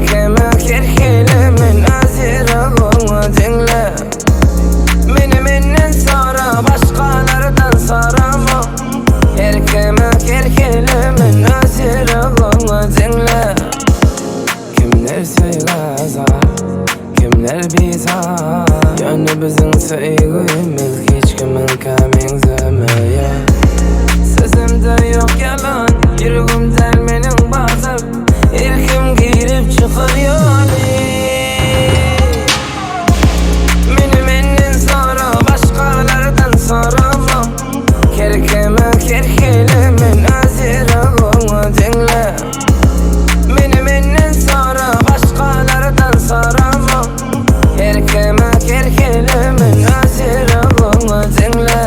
Her kime her hili men öz ýüregiňi diňle. Meni menden sora başgalardan sorama. Her kime her hili men öz ýüregiňi diňle. Kimler söýgä zar, kimler bizar. Ýöne biziň söýgimiz hiç kimiňkä meňzemeýär. Sözümde ýok ýalan, ýüregim däl meniň bazar. Her kim girip çykar ýaly. Meni menden sora, başgalardan sorama. Her kime her hili men öz ýüregiňi diňle. Meni menden sora, başgalardan sorama. Her kime her hili men öz ýüregiňi diňle.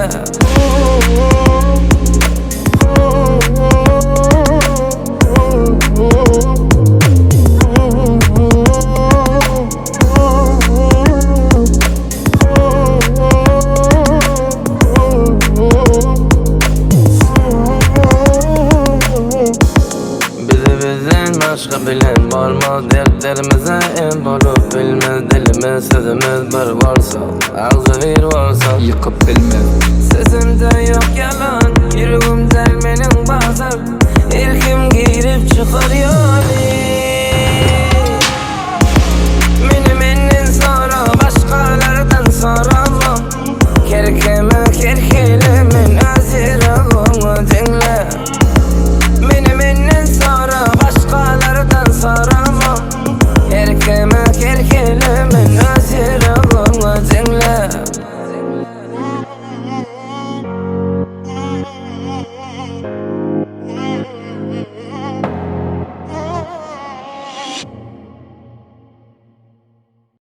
Bizi bizden başga bilen bolmaz Dertlerimize em bolup bilmez Dilimiz sözümiz bir bolsa Agzy bir bolsa Ýykyp bilmez. Sözümde ýok ýalan Ýüregim däl meniň bazar Her kim girip çykar ýaly.